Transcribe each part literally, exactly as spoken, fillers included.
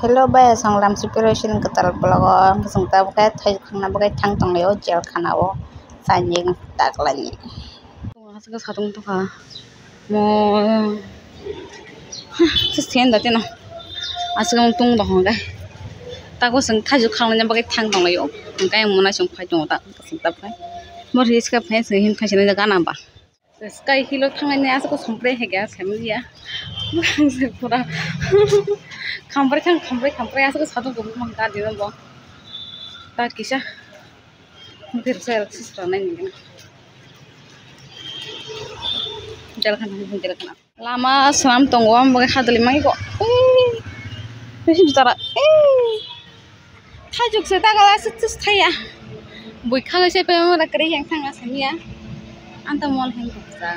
Hello bai, aswk lamsi preparation kwtal vlog o, ang chwng tabuk khe thai khangna bagwi thang tonglaio jail khana o, chayeng taklaini. Aswk satung tongkha. Mo, sen da tino. Aswk ang tung da hwnga. Tago chwng thaijuk khangna bagwi thang tonglaio. Hwnkhe ang mona chwng phai tongo ta, chwng tabuk khe. Mo risk khe phai chwng hin phai chwng gana ba. Sky Hill o thanglaini aswk sompre hege aswk ya. Pura khamprwi thang khamprwi khamprwi aswk satung kubui mangta dino bo. Ta kisa. Mungkin saya sisra nai ni. Jail khana, jail khana. Lama swnam tongo, ang bagwi hadwlwi mangwi kok. Ee, bisi bitara. Ee. Thaijuk se ta gala se tus thaya. Bui kha se pe mo da kre yang thang asam ya. Anta mol hen kok sa.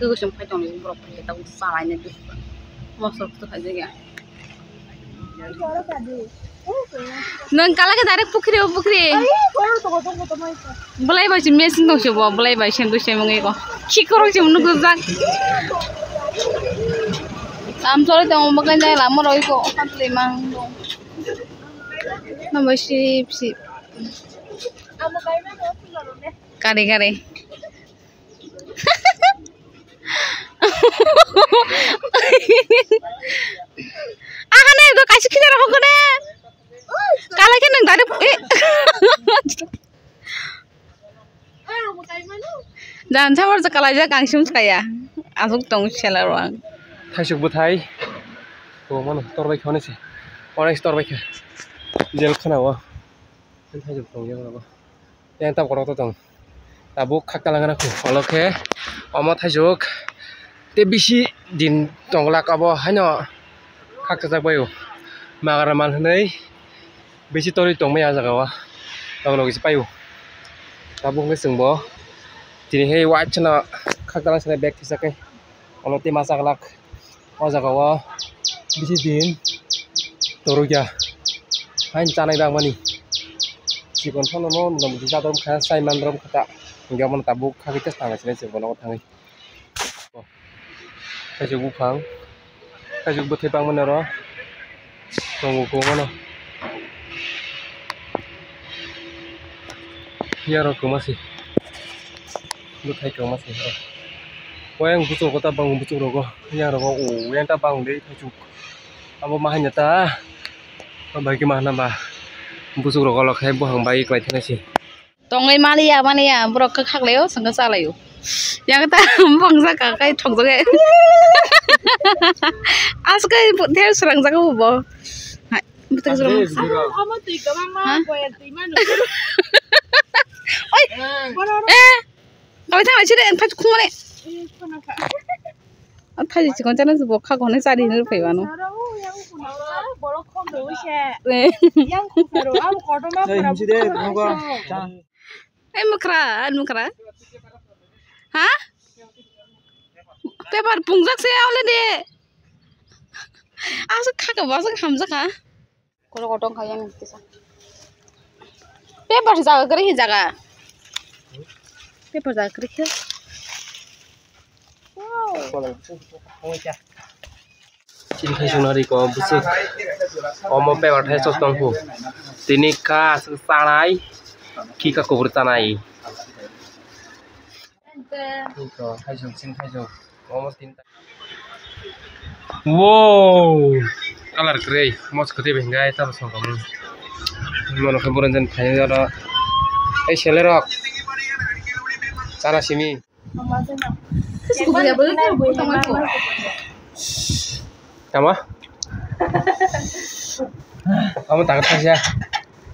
Kugo sum phai tong borok phai ta salai ne dus. Mosok to phai ya. Nwng kala khe direct pukhri o pukhri. Belai bai se machine tong se bo, belai bai se dusai mungwi ko. Khikorok se munu gujak. Am chole tong mo kan jai lama roi ko, kan le mang do. Na bai sip sip. Kare kare. Aha ne do kaisa khidara hokone. Kalai khe nang dare. Jan sabar je kalai jak ang sim kaya. Asuk tong selar wang. Thaisuk bwthai. Ko mano torbai khone se. Onek torbai kha. Jail khana o. Thaisuk tong jak. Yang tab kotor to tong. Tabuk khakta langana khu. Olo khe omo thaisuk. Te bisi din tong glak abo haino khakchajak bai o. Magara mal hwnwi bisi torwi tong maya ah jaga o. Logi logi se pai o. Tabuk hwnkhe chwng bo tini hai waisano khakta lang sanai bag thwisak khe. Olo te masa glak. O jaga o bisi din torokya haino chanai bagmani chikon phano no motamoti jador wngkha chai mandrok wngkha ta hinkhe omono tabuk khagwi tei tanglaisini chwng bono thangwi. Khaisok buphang khaisok bwthai bangmani oro tongo kwbangmano. Phiya rok kwma se bwthai kwma se. Oyang buchuk rok ta bang buchuk rogo yang rogo o yang ta bang de khaisok abo ma haino ta bai khe ma hwnba buchuk rogo lo khai buphang bai kwlai thangna se. Tongwi maliya, maliya, borok khe khaklaio, chwngkhe chalaio. Yang ta bongsa ka kai thokjagwi. Aswk khe ther srangjago bo. Hai, bwtwi srang. Amo twi kwbangma, ha? Boya twi manu. Oi! Eh! Kami thang lai sire, thai khumane. Eh, khona kha. A thaiji chikon chana se bo kha gone chari hinwi phai mano. Borok khom rwi se. Eh. Yang khum rwi, abo kotorma. Ei, khum himsi de, rwi. Nogo. Ei, mukra, ani mukra. Ha? Paper pungjak se already. Aswk kha ka, aswk hamjak ha. Koro kotong kaya ni kisa. Paper jaga kwrwi khe jaga. Paper jaga kwrwi khe. Chini khai sungna ri ko bwswk. Omo paper thai chok tong phu. Tini kha aswk chanai. Khi kha kubur chanai. Ito, khai sung, chini khai sung. Omo tinta. Wow! Colour kwrwi, mos kwtwi bai hwnkhai tamo song tongmani. Mano khe borok jani phaini oro. Ei selerok. Chana simi. Tama? Amo tak thangsa.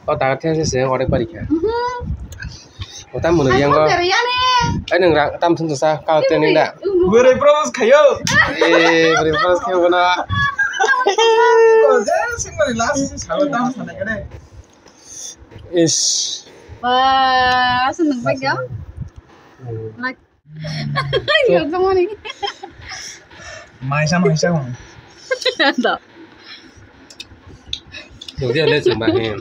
O tak thangsa se orek pari kha. O tam mwnwi yang o. Ai nwng rang tam thun sa ka te ning da. Bwrwi propose khayo. Eh, bwrwi propose khayo na. Ko je sing mari last sing sa tam sa na kare. Is. Ba, asal nwng bai ya. Maisa, maisa. Da. Nungdi ale chumba he.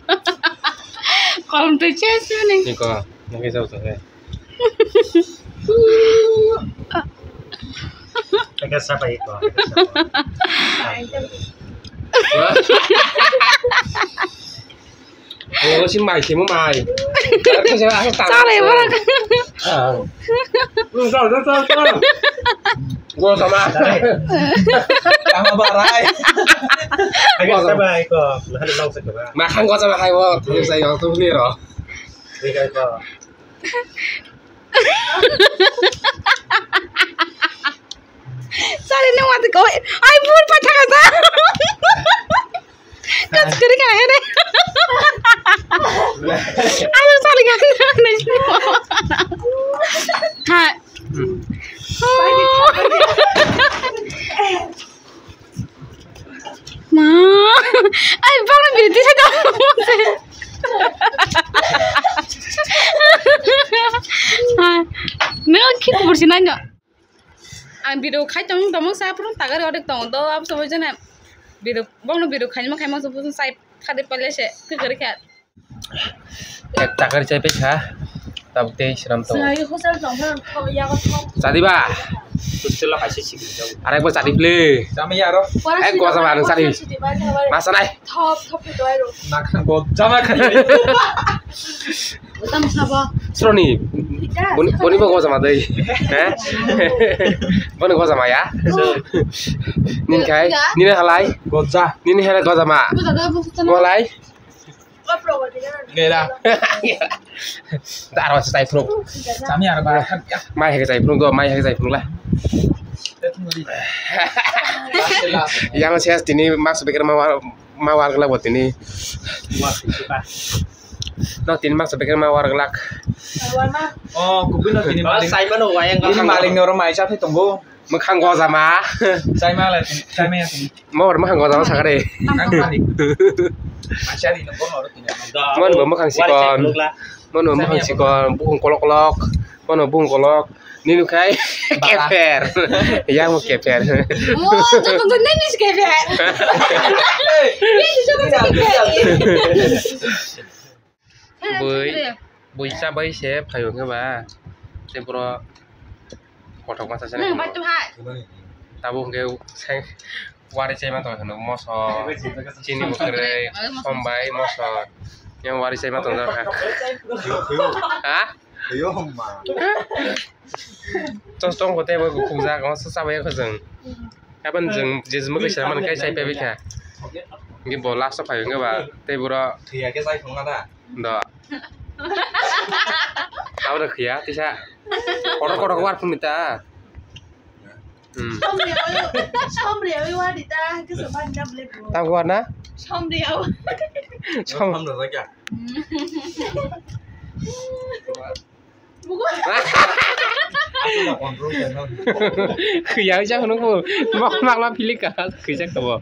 Kolom twi chesini. Niko, nungdi jauh tuh he. Eka sapa iko, eka sapa. Si mai, si mo mai. Chale, borok. Ah. Hmm, chal, chal, chal, chal. Gua sama. Tama barai. Agak sama iko. Nah, ada bangsa keba. Makan gua sama hai, wo. Saya yang tuh nih, roh. Ini kan kok. Sari nung mati kau. Ai, bur pathaka sa. Kas kiri kana here. Ayo, sari kana. Ha. Ma. Ai, bang biri di sa. Ha. Nung ki kubur sinanya. Ang video khai tong tong sa purun tagari odek tong do, abo sobo jana video, bongno video khai ma khai ma sobo sai khade pale se kikari kha. Ek tagari chai pe kha. Tab tei siram tong. Sai hotel tong tong ya ko. Chadi ba? Hotel lo kaise sigi. Arekbar chadi ple. Chami aro. Ek gua sama nung chadi. Masa nai. Thop thop to ai ro. Makan gojama khai. Sroni, boni, boni bo gojama dei. He? Boni gojama ya? Nin khai, nini halai? Goja. Nini halai gojama? Walai? Gera. Daro chai phunuk. Chami aro ba. Mai hege chai phunuk do, mai hege chai phunuk la. Yang ses tini mas beker ma war, ma war gela bo tini. No, tini maksa bekhe ma war glak. Oh, kubui no tini maling. Sai mano wayang. Tini maling noro mai cha thai tongo. Mwkhang gojama. Sai ma lai, sai ma ya tini. Mo hor mwkhang gojama sakare. Ang maling. Macha ri no bono ro tini. Mon bo mwkhang sikon. Mon bo mwkhang sikon, bukung kolok kolok. Mon bo bukung kolok. Nini khai keper. Yang mo keper. Mo to to nini keper. Nini to to keper. Bui, bui cha bai se phayo khe ba. Te bro kothok masa se. Nang bai tu hai. Tabo hwnkhe sai wari chai ma tong kheno moso. Chini bwkhwrwi, sombai, moso. Yang wari chai ma tong jak kha. Ha? Yo ma. Chos tong ko tei bo khukjak, o sa chabai kho chwng. Haban chwng je jemuk kaisa man kai chai pebai kha. Ngi bo last o phai wngkha ba tei boro. Thwiya khe chai thwngna da. Do. Abo da khiya tisa. Kotor kotor war phun ta. Hmm. Somriya oi, somriya oi wari ta, kisa ban na ble bo. Tam ko na? Somriya oi. Som. Somriya oi kya? Khuyang jak nungbo. Mak mak la philik ka. Khuyang jak tabo.